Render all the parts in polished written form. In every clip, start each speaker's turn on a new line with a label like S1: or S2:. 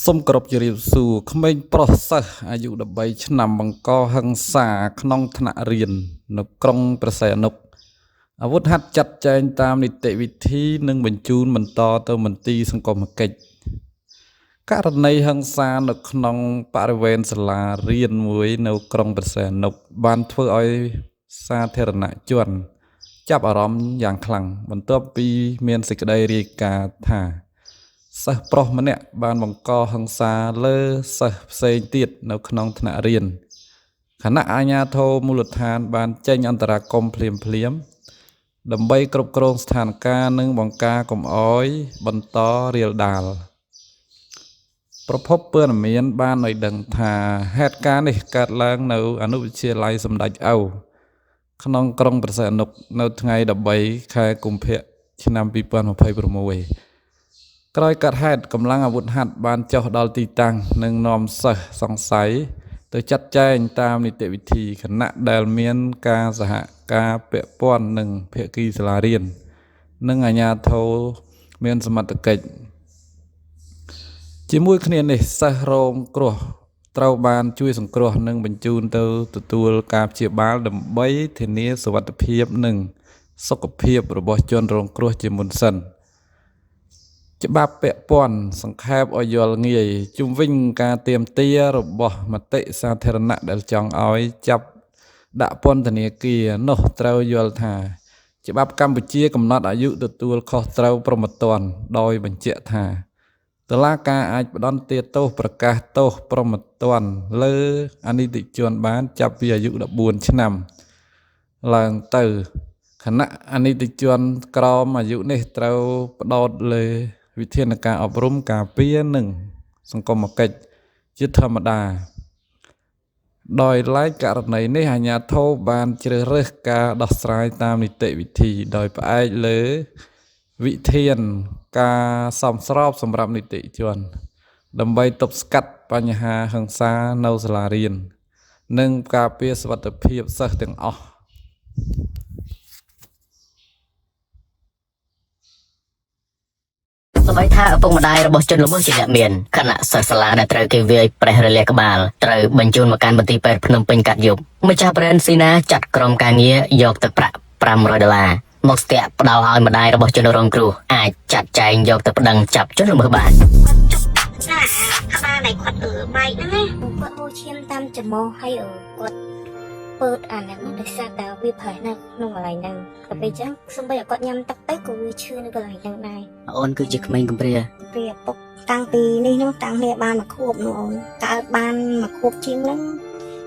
S1: សូមគោរពជម្រាបសួរក្មេងប្រុសសិស្សអាយុ13ឆ្នាំបង្កហិង្សាក្នុងថ្នាក់រៀននៅក្រុងព្រះសីហនុអាវុធហត្ថចាត់ចែងតាមនីតិវិធីនិងបញ្ជូនបន្តទៅមន្ទីរសង្គមកិច្ចករណីហិង្សានៅក្នុងបរិវេណសាលារៀនមួយនៅក្រុងព្រះសីហនុបានធ្វើឲ្យសាធារណជនចាប់អារម្មណ៍យ៉ាងខ្លាំងបន្ទាប់ពីមានសេចក្តីរាយការណ៍ថា សិស្សប្រុសម្នាក់បានបង្កហិង្សាលើសិស្សផ្សេងទៀតនៅក្នុងថ្នាក់រៀនខណៈអាជ្ញាធរមូលដ្ឋានបានចេញអន្តរាគមន៍ភ្លាមៗដើម្បីគ្រប់គ្រងស្ថានភាពនិងបង្ការកុំឲ្យបន្តរាលដាលប្រភពព័ត៌មានបានឲ្យដឹងថាហេតុការណ៍នេះកើតឡើងនៅអនុវិទ្យាល័យសម្ដេចឪក្នុងក្រុងព្រះសីហនុនៅថ្ងៃ13ខែកុម្ភៈឆ្នាំ2026ក្រោយកើតហេតុកម្លាំងអាវុធហត្ថបានចុះដល់ទីតាំងនិងនាំសិស្សសង្ស័យទៅចាត់ចែងតាមនីតិវិធីខណៈដែលមានការសហការពាក់ព័ន្ធនឹងភាគីសាលារៀននិងអាជ្ញាធរមានសមត្ថកិច្ចជាមួយគ្នានេះសិស្សរងគ្រោះត្រូវបានជួយសង្គ្រោះនិងបញ្ជូនទៅទទួលការព្យាបាលដើម្បីធានាសុវត្ថិភាពនិងសុខភាពរបស់ជនរងគ្រោះជាមុនសិន ច្បាប់ពាក់ព័ន្ធសង្ខេបឲ្យយល់ងាយជុំវិញការទាមទាររបស់មតិសាធារណៈដែលចង់ឲ្យចាប់ដាក់ពន្ធនាគារនោះត្រូវយល់ថាច្បាប់កម្ពុជាកំណត់អាយុទទួលខុសត្រូវព្រហ្មទណ្ឌដោយបញ្ជាក់ថាតុលាការអាចផ្តន្ទាទោសប្រកាសទោសព្រហ្មទណ្ឌលើអនីតិជនបានចាប់ពីអាយុ14ឆ្នាំឡើងទៅខណៈអនីតិជនក្រោមអាយុនេះត្រូវផ្ដោតលើវិធានការអប់រំការពារនិងសង្គមកិច្ចជាធម្មតាដោយឡែកករណីនេះអាជ្ញាធរបានជ្រើសរើសការដោះស្រាយតាមនីតិវិធីដោយផ្អែកលើវិធានការសមស្របសម្រាប់នីតិជនដើម្បីទប់ស្កាត់បញ្ហាហិង្សានៅសាលារៀននិងការពារសុវត្ថិភាពសិស្សទាំងអស់
S2: សម្បីថាឪពុកម្ដាយរបស់ជនល្មើសជាអ្នកមានខណៈសិស្សសាលាដែលត្រូវគេវាយប្រេះរលាកក្បាលត្រូវបញ្ជូនមកកាន់មន្ទីរពេទ្យភ្នំពេញកាត់យប់ម្ចាស់ប្រេនស៊ីណាចាត់ក្រុមការងារយកទឹកប្រាក់500ដុល្លារមកស្ទាក់ផ្ដល់ឲ្យម្ដាយរបស់ជនរងគ្រោះអាចចាត់ចែងយកទៅប្តឹងចាប់ជនល្មើសបាន
S3: គាត់ជប់ណាក្បាលនៃគាត់បែកហ្នឹងណាគាត់ហូរឈាមតាមច្រមុះហើយគាត់ពើតអាហ្នឹងដោយសារតែវាប្រេះនៅក្នុងកន្លែងហ្នឹងដល់ពេលអញ្ចឹងសំបីឲ្យគាត់ញ៉ាំទឹកទៅក៏វាឈឺនៅកន្លែងហ្នឹងដែរ
S2: អូនគឺជាក្មេងកំព្រា
S3: វាឪពុកតាំងពីនេះនោះតាំងគ្នាបានមួយខួបនោះអូនកើតបានមួយខួបជាងហ្នឹង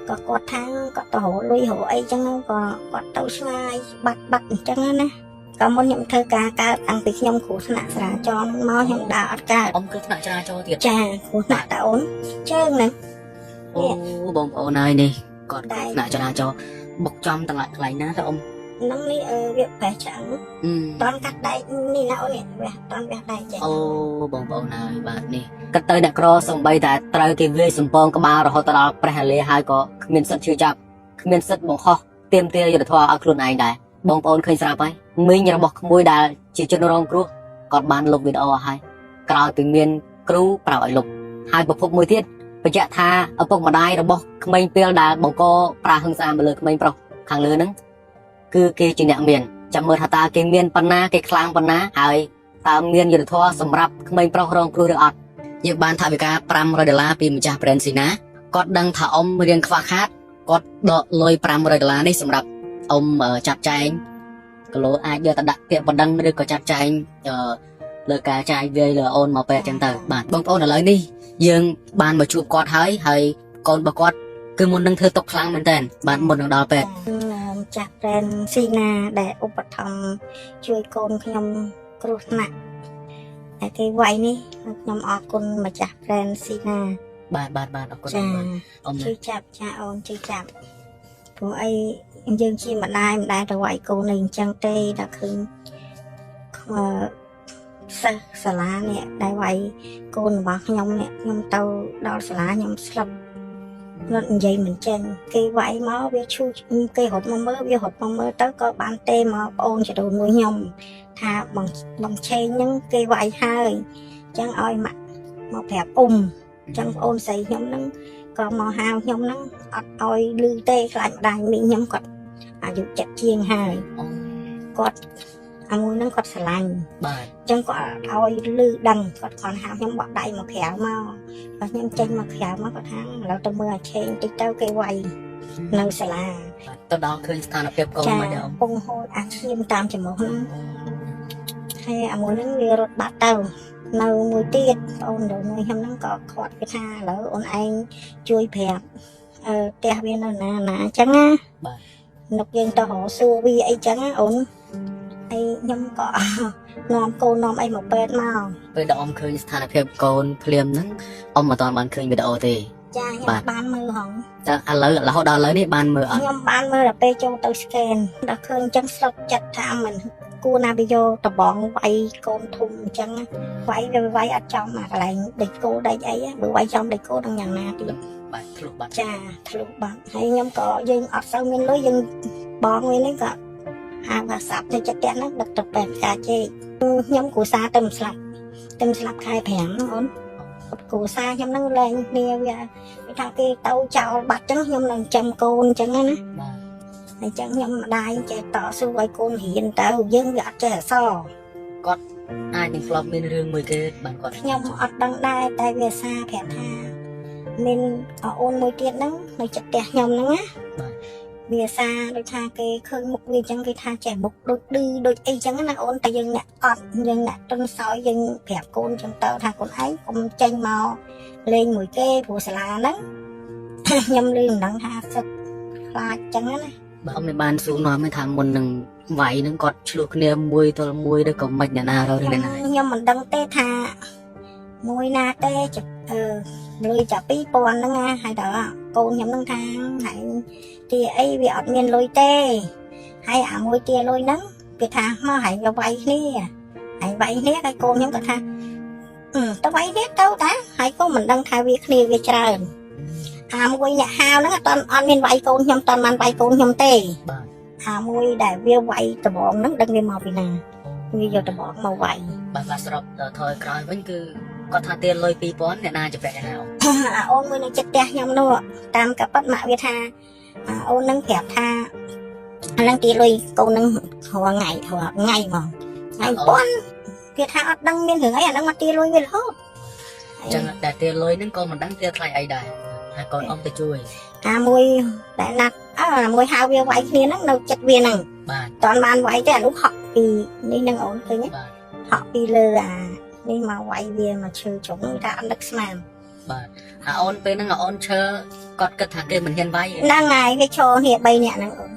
S3: ក៏គាត់ថាគាត់ទៅរកលុយរកអីចឹងក៏គាត់ទៅឆ្ងាយបាត់បាត់អញ្ចឹងណាក៏មុនខ្ញុំធ្វើការកើតតាំងពីខ្ញុំគ្រោះថ្នាក់ចរាចរណ៍ហ្នឹងមកខ្ញុំដើរអត់កើត
S2: អ៊ំគ្រោះថ្នាក់ចរាចរណ៍ទៀត
S3: ចាគ្រោះថ្នាក់តាអូនជើងហ្នឹង
S2: អូបងប្អូនហើយនេះគាត់គ្រោះថ្នាក់ចរាចរណ៍បុកចំតន្លាក់កន្លែងណាទៅអ៊ំ
S3: ហ្នឹងនេះវាប្រេះឆ្អឹង
S2: អឺ
S3: តន់កាត់ដែកនេះណាអូននេះវះតន់វះដែកចេះ
S2: អូបងប្អូនហើយបាទនេះគិតទៅអ្នកក្រសំបីតែត្រូវគេវាយសំពងក្បាលរហូតដល់ប្រេះរលាហើយក៏គ្មានសិទ្ធិឈឺចាប់គ្មានសិទ្ធិបង្ហោះទាមទារយុត្តិធម៌ឲ្យខ្លួនឯងដែរបងប្អូនឃើញស្រាប់ហើយមីងរបស់ក្មួយដែលជាជនរងគ្រោះគាត់បានលុបវីដេអូហើយក្រោយពីមានគ្រូប្រាប់ឲ្យលុបហើយប្រភពមួយទៀតបញ្ជាក់ថាឪពុកម្ដាយរបស់ក្មេងពេលដែលបង្កប្រាហិង្សាមកលើក្មេងប្រុសខាងលើហ្នឹងគឺគេជាអ្នកមានចាំមើលថាតើគេមានប៉ុណ្ណាគេខ្លាំងប៉ុណ្ណាហើយ តើមានយុត្តិធម៌សម្រាប់ក្មេងប្រុសរងគ្រោះឬអត់យើងបានថវិកា500ដុល្លារពីម្ចាស់ brand ស៊ីណាគាត់ដឹងថាអ៊ំរៀងខ្វះខាតគាត់ដកលុយ500ដុល្លារនេះសម្រាប់អ៊ំចាត់ចែងគីឡូអាចយកទៅដាក់ពាក្យបណ្ដឹងឬក៏ចាត់ចែងលើការចាយវាយលើអូនមកពេទ្យចឹងទៅបាទបងប្អូនឥឡូវនេះយើងបានមកជួបគាត់ហើយហើយកូនរបស់គាត់គឺមុននឹងធ្វើទុកខ្លាំងមែនតើបាទមុននឹងដល់ពេទ្យ
S3: ម្ចាស់ប្រេនស៊ីណាដែលឧបត្ថម្ភជួយកូនខ្ញុំគ្រោះថ្នាក់តែគេវាយនេះខ្ញុំអរគុណម្ចាស់ប្រេនស៊ីណា
S2: បាទបាទបាទអរគុណ
S3: ចា
S2: បាទអ៊ំ
S3: ជួយចាប់ចាអូនជួយចាប់ព្រោះអីយើងជាម្ដាយមិនដែលទៅវាយកូននេះអញ្ចឹងទេដល់ឃើញខ្មើសិស្សសាលានេះដែលវាយកូនរបស់ខ្ញុំនេះខ្ញុំទៅដល់សាលាខ្ញុំស្លឹបរត់និយាយមិនចេញគេវាយមកវាឈឺគេរត់មកមើលវារត់មកមើលទៅក៏បានទេមកប្អូនចដូនមួយខ្ញុំថាបងបងឆេងហ្នឹងគេវាយហើយអញ្ចឹងឲ្យម៉ាក់មកប្រាប់អ៊ំ ចឹងប្អូនស្រីខ្ញុំហ្នឹងក៏មកហៅខ្ញុំហ្នឹងអត់ឲ្យលឺទេខ្លាចម្ដាយមីងខ្ញុំគាត់អាយុចិត្តជាងហើយ
S2: អូ
S3: គាត់អាមួយហ្នឹងគាត់ស្រឡាញ់
S2: បាទ
S3: ចឹងគាត់អត់ឲ្យលឺដឹងគាត់គ្រាន់ហៅខ្ញុំបក់ដៃមកក្រៅមកហើយខ្ញុំចេញមកក្រៅមកគាត់ថាឥឡូវទៅមើលអាឆេងតិចទៅគេវាយនៅសាលា
S2: បាទទៅដល់ឃើញស្ថានភាពកូន
S3: ចា
S2: មិនដែរអ៊ំ
S3: ពងហូតអាឈាមតាមច្រមុះហ្នឹងហើយអាមួយហ្នឹងវារត់បាត់ទៅនៅមួយទៀតបងអូននៅមួយខ្ញុំហ្នឹងក៏ខាត់គេថាឥឡូវអូនឯងជួយប្រាប់អឺផ្ទះវានៅណាណាអញ្ចឹងណា
S2: បាទ
S3: នឹកយើងទៅរកសួរវាអីចឹងណាអូនហើយខ្ញុំក៏ នាំកូននាំអីមកពេទ្យមក
S2: ពេលដែលអ៊ំឃើញស្ថានភាពកូនភ្លាមហ្នឹងអ៊ំមិនទាន់បានឃើញវីដេអូទេ
S3: ចាខ្ញុំ
S2: បាទ
S3: បានមើលហង
S2: តែឥឡូវរហូតដល់ឥឡូវនេះបានមើលអត់
S3: ខ្ញុំបានមើលដល់ពេលចូលទៅ scan ដល់ឃើញអញ្ចឹងស្លុតចិត្តថាមិនគួរណាវាយកដបងវាយកូនធំអញ្ចឹងណាវាយវាវាយអត់ចំអាកន្លែងដេកគោដេកអីណាបើវាយចំដេកគោនឹងយ៉ាងណាទៀត
S2: បាទធ្លុះបាត់
S3: ចាធ្លុះបាត់ហើយខ្ញុំក៏យើងអត់សូវមានលុយយើងបងវានេះក៏ហៅថាសាប់ទៅចិត្តផ្ទះហ្នឹងដឹកទៅពេទ្យការជែកខ្ញុំគ្រួសារទៅមិនស្លាប់ទៅមិនស្លាប់ខែ5ហ្នឹងអូនគ្រួសារខ្ញុំហ្នឹងលែងគ្នាវាវាថាគេទៅចោលបាត់ចឹងខ្ញុំនឹងចាំកូនចឹងណា
S2: បាទ
S3: ហើយចឹងខ្ញុំម្ដាយចេះតស៊ូឲ្យកូនរៀនទៅយើងវាអត់ចេះអក្សរ
S2: អាចនឹងធ្លាប់មានរឿងមួយគេបានគាត់
S3: ខ្ញុំអត់ដឹងដែរតែវាសារប្រាប់ថាមានអូនមួយទៀតហ្នឹងនៅចិត្តផ្ទះខ្ញុំហ្នឹងណាវាសារដូចថាគេឃើញមុខវាចឹងគេថាចេះមុខដូចឌឺដូចអីចឹងណាអូនតែយើងអ្នកអត់យើងអ្នកទន់សោយយើងប្រាប់កូនចឹងទៅថាកូនឯងកុំចេញមកលេងមួយគេព្រោះសាលាហ្នឹង ខ្ញុំឮមិនដឹងថាសិតខ្លាចចឹងណា
S2: បាទអ៊ំមិនបានសួរនាំទេថាមុននឹងវាយហ្នឹងគាត់ឆ្លោះគ្នាមួយទល់មួយឬក៏មិនអ្នកណារករឿងអ្នកណា
S3: ខ្ញុំមិនដឹងទេថាមួយណាទេចអឺលុយចា2000ហ្នឹងណាហើយដល់កូនខ្ញុំហ្នឹងថាហើយទាអីវាអត់មានលុយទេហើយអាមួយទាលុយហ្នឹងគេថាមកហើយវាវាយគ្នាហើយវាយគ្នាហើយកូនខ្ញុំក៏ថាអឺទៅវាយគ្នាទៅតាហើយក៏មិនដឹងថាវាគ្នាវាច្រើនអាមួយអ្នកហាវហ្នឹងអត់អត់មានវាយកូនខ្ញុំអត់បានវាយកូនខ្ញុំទេ
S2: បាទ
S3: អាមួយដែលវាវាយដបងហ្នឹងដឹងវាមកពីណាវាយកដបងមកវាយ
S2: បាទបាទសរុបដល់ថយក្រោយវិញគឺគាត់ថាទាលុយ2000អ្នកណាជាពាក់អ្នកណាអ៊ំ
S3: អាអូនមួយនៅចិត្តផ្ទះខ្ញុំនោះតាមកប៉ិតម៉ាក់វាថាអាអូននឹងប្រាប់ថាអានឹងទីលុយកូននឹងរាល់ថ្ងៃរាល់ថ្ងៃហ្មងថ្ងៃពាន់វាថាអត់ដឹងមានរឿងអីអានឹងមកទីលុយវារហូត
S2: អញ្ចឹងតែទាលុយហ្នឹងក៏មិនដឹងទាថ្លៃអីដែរហើយកូនអ៊ំទៅជួយ
S3: អាមួយដែលណាត់អើអាមួយហៅវាវាយគ្នាហ្នឹងនៅចិត្តវាហ្នឹង
S2: បាទ
S3: តន់បានវាយទេអានោះហក់ពីនេះហ្នឹងអូនឃើញទេ
S2: បាទ
S3: ហក់ពីលើអានេះមកវាយវាមកឈើជ្រុងថាអត់នឹកស្មាន
S2: បាទអាអូនពេលហ្នឹងអាអូនឈើគាត់គិតថាគេមិនហ៊ានវាយ
S3: ហ្នឹងហើយវាឈរគ្នា3នាក់ហ្នឹងអូន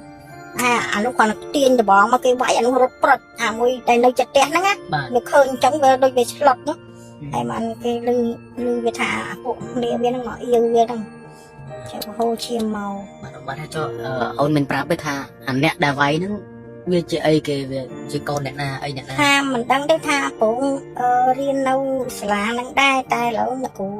S3: អាអានោះគាត់ទាញដបងមកគេវាយអានោះរត់ប្រត់អាមួយដែលនៅចិត្តផ្ទះហ្នឹងណា
S2: បាទ
S3: វាឃើញអញ្ចឹងវាដូចវាឆ្លុតណាហើយបានគេលឺលឺវាថាអាពួកគ្នាវាហ្នឹងមកអៀវវាហ្នឹងចាំហូរឈាមមក
S2: បាទបាទថាចុះអូនមិនប្រាប់ទេថាអាអ្នកដែលវាយហ្នឹងវាជាអីគេវាជាកូនអ្នកណាអីអ្នកណា
S3: ថាមិនដឹងទេថាពងរៀននៅសាលាហ្នឹងដែរតែឥឡូវអ្នកគ្រូ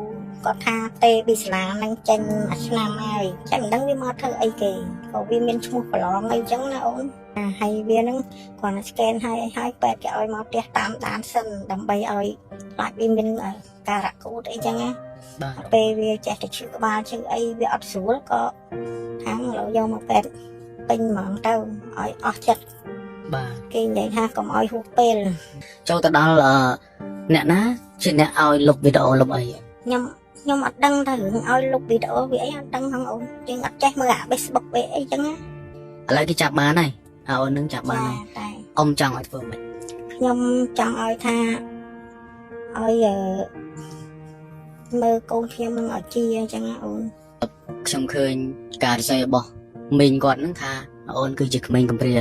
S3: គាត់ថាទេពីសាលាហ្នឹងចេញមួយឆ្នាំហើយចាំមិនដឹងវាមកធ្វើអីគេក៏វាមានឈ្មោះប្រឡងអីចឹងណាអូនអាហើយវាហ្នឹងគាត់តែ scan ហើយអីហើយពេទ្យគេឲ្យមកផ្ទះតាមដានសិនដើម្បីឲ្យខ្លាចវាមានការរកូតអីចឹងណា
S2: បាទ
S3: ពេលវាចេះតែឈឺក្បាលឈឺអីវាអត់ស្រួលក៏ខាងឥឡូវយកមកពេទ្យពេញហ្មងទៅឲ្យអស់ចិត្ត
S2: បាទ
S3: គេនិយាយថាកុំឲ្យហួសពេល
S2: ចូលទៅដល់អឺអ្នកណាជាអ្នកឲ្យលុបវីដេអូលុបអី
S3: ខ្ញុំខ្ញុំអត់ដឹងថារឿងឲ្យលុបវីដេអូវាអីអត់ដឹងហងអូនយើងអត់ចេះមើលអា Facebook វាអីចឹងណា
S2: ឥឡូវគេចាប់បានហើយអាអូននឹងចាប់បានហើយ
S3: តែ
S2: អ៊ំចង់ឲ្យធ្វើម៉េច
S3: ខ្ញុំចង់ឲ្យថាឲ្យអឺមើលកូនខ្ញុំនឹងឲ្យជាអញ្ចឹងណាអូន
S2: ខ្ញុំឃើញការរស័យរបស់មីងគាត់ហ្នឹងថាអូនគឺជាក្មេងកំព្រា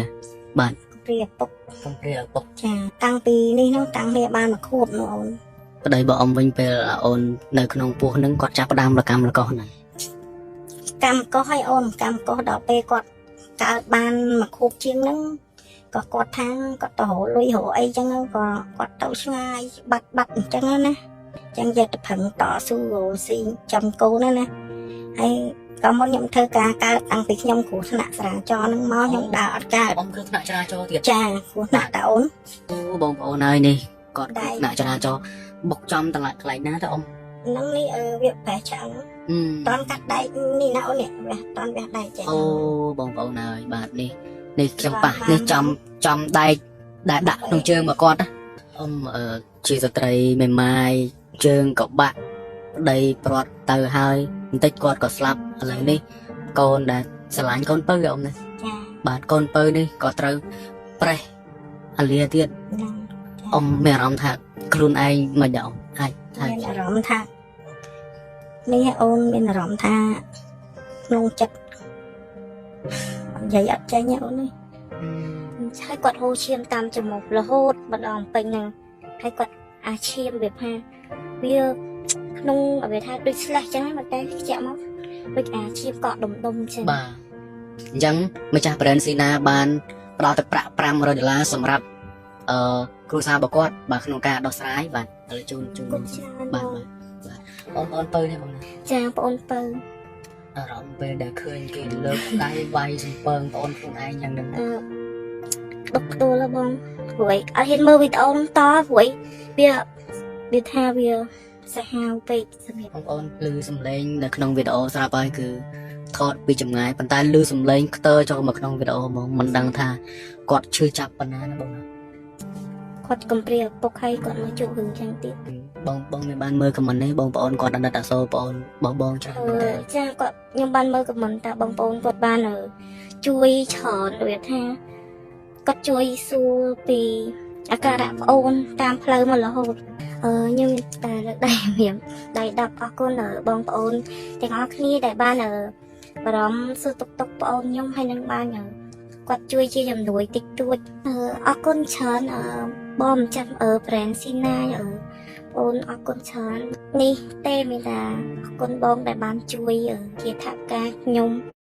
S3: ព្រាពុក
S2: កំព្រាឪពុក
S3: ចាតាំងពីនេះនោះតាំងគ្នាបានមួយខួបនោះអូន
S2: ប្តីរបស់អ៊ំវិញពេលអូននៅក្នុងពោះហ្នឹងគាត់ចាប់ផ្ដើមរកម្មរកោសហ្នឹង
S3: កម្មកោះឲ្យអូនកម្មកោះដល់ពេលគាត់កើតបានមួយខួបជាងហ្នឹងក៏គាត់ថាគាត់ទៅរកលុយរកអីចឹងក៏គាត់ទៅឆ្ងាយបាត់បាត់អញ្ចឹងណាចឹងយកទៅប្រឹងតស៊ូរកស៊ីចំកូនណាណាហើយក៏មុនខ្ញុំធ្វើការកើតតាំងពីខ្ញុំគ្រោះថ្នាក់ចរាចរណ៍ហ្នឹងមកខ្ញុំដើរអត់កើត
S2: អ៊ំគឺថ្នាក់ចរាចរណ៍ទៀត
S3: ចាគ្រោះថ្នាក់តាអូន
S2: អូបងប្អូនហើយនេះគាត់
S3: ដែរ
S2: ថ្នាក់ចរាចរណ៍បុកចំតម្លាក់កន្លែងណាទៅអ៊ំ
S3: ហ្នឹងនេះអឺវាប្រេះឆ្អឹង
S2: អឺ
S3: តន់កាត់ដែកនេះណាអូននេះវះតន់វះដែកចេះ
S2: អូបងប្អូនអើយបាទនេះនេះខ្ញុំប៉ះនេះចំចំដែកដែលដាក់ក្នុងជើងមកគាត់ណាអ៊ំអឺជាស្ត្រីមេម៉ាយជើងក៏បាក់ប្តីព្រាត់ទៅហើយបន្តិចគាត់ក៏ស្លាប់ឥឡូវនេះកូនដែលស្រឡាញ់កូនពៅអ៊ំណា
S3: ចា
S2: បាទកូនពៅនេះក៏ត្រូវប្រេះអាលាទៀត
S3: ហ្នឹង
S2: អ៊ំមានអារម្មណ៍ថាខ្លួនឯងមិនដែរអ៊ំអាចថា
S3: មានអារម្មណ៍ថានេះអូនមានអារម្មណ៍ថាក្នុងចិត្តនិយាយអត់ចេញទេអូននេះ
S4: ហើយគាត់ហូរឈាមតាមច្រមុះរហូតម្ដងពេញហ្នឹងហើយគាត់អាឈាមវាថាវាក្នុងវាថាដូចស្លេះចឹងហ្នឹងតែខ្ជាក់មកដូចអាឈាមកក់ដុំដុំចឹង
S2: បាទអញ្ចឹងម្ចាស់ brand ស៊ីណាបានផ្ដល់ទឹកប្រាក់500ដុល្លារសម្រាប់អឺគ្រួសាររបស់គាត់បាទក្នុងការដោះស្រាយបាទឥឡូវជូនជូន
S4: គុណច្រើន
S2: បាទ
S4: បង
S2: បាទបងប្អូនពៅនេះបងណា
S4: ចាបងអូនពៅ
S2: អារម្មណ៍ពេលដែលឃើញគេលើកដៃវាយសំពើងបងអូនខ្លួនឯងយ៉ាងហ្នឹង
S4: អឺដុកផ្ដួលហ៎បងព្រោះអីអត់ហ៊ានមើលវីដេអូហ្នឹងតព្រោះអីវាវាថាវាសាហាវពេកសម្រាប់
S2: បងប្អូនឮសំឡេងនៅក្នុងវីដេអូស្រាប់ហើយគឺថតពីចម្ងាយប៉ុន្តែឮសំឡេងខ្ទើចូលមកក្នុងវីដេអូហ្មងមិនដឹងថាគាត់ឈឺចាប់ប៉ុណ្ណាណាបងណា
S4: គាត់កំព្រាឪពុកហើយគាត់មកជួបរឿងចឹងទៀត
S2: បងបងមានបានមើល comment នេះបងប្អូនគាត់អាណិតអាសូរបងប្អូនបងបងច្រើន
S4: អឺ
S2: មែនតើ
S4: ចាគាត់ខ្ញុំបានមើល comment តាបងប្អូនគាត់បានអឺជួយច្រើនដូចថាគាត់ជួយសួរពីអាការៈប្អូនតាមផ្លូវមករហូតអឺខ្ញុំតែលើកដៃមានដៃ10អរគុណអឺបងប្អូនទាំងអស់គ្នាដែលបានអឺបារម្ភសួរទុកទុកប្អូនខ្ញុំហើយនឹងបានអឺគាត់ជួយជាជំនួយតិចតួចអឺអរគុណច្រើនអឺបងម្ចាស់អឺ brand ស៊ីណាអឺបងអរគុណច្រើននេះទេមេតាអរគុណបងដែលបានជួយអឺជាថវិកាខ្ញុំ។